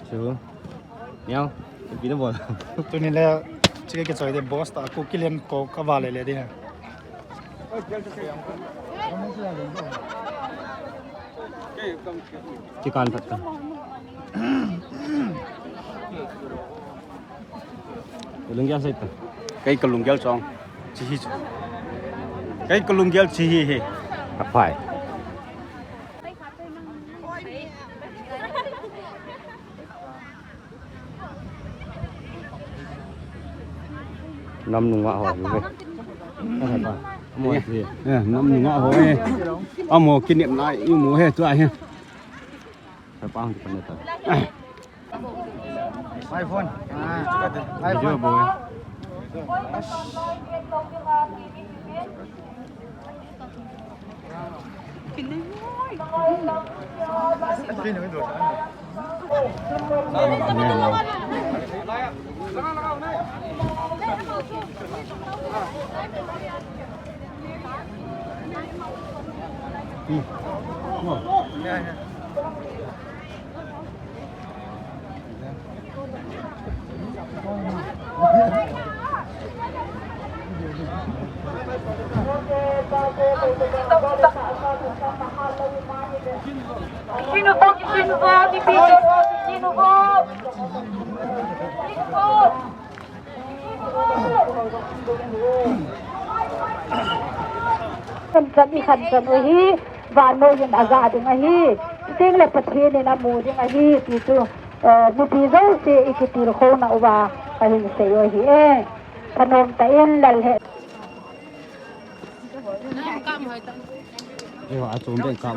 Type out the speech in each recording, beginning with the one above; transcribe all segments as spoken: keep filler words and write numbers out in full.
Chu. Niau. Pi na bol. Tuni le, chike ke choi de boss ta, ko kilen ko ka vale le de. Kikan phat ka. Lunggel sai ta. Kei ka lunggel chong. Chi hi chu. Kei ka lunggel chi hi hi. Aphai. Nam nunga ho hi ve. Amo hi. Eh, nam nunga ho hi. Amo kinep nai, i mu he tua hi. Sa pa hung pan ta. iPhone. Ah, iPhone. Video boy. Sino po, sino po, sino po, sino po? Khan chan i khan chan u hi, vannoi in a ja ding ahi, chuteng le Pathen in a mu ding ahi, ti chu, eh, mipi jouse i kitilkhouna uva ka hin sei u ahi e. Thanom tah in lal he. Ewa, a chom deh ka.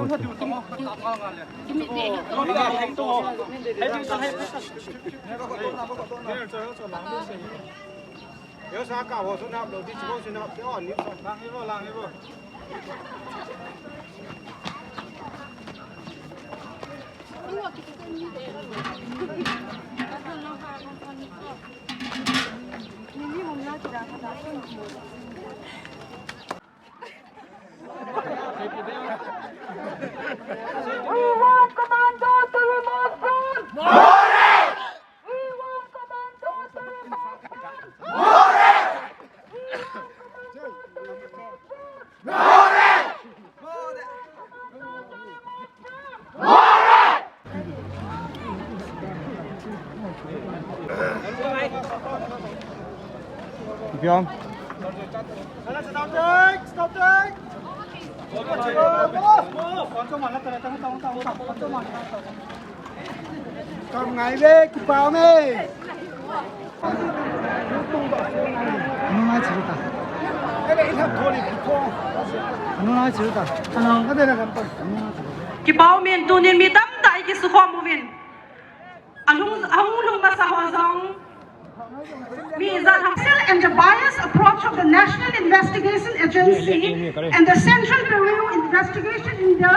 We want commando to remove guns! We want commando to remove guns! We want commando to remove guns! Biang. Kam ngai ve, kipau me. Anu ngai chiru ta. Anu ngai chiru ta. Anu ngai chiru ta. Kipau men, tunin mi tamtah i kisukhom uvin. Alung, alung lung masa ho jong. Mi ijat ham. And the biased approach of the National Investigation Agency and the Central Bureau Investigation in the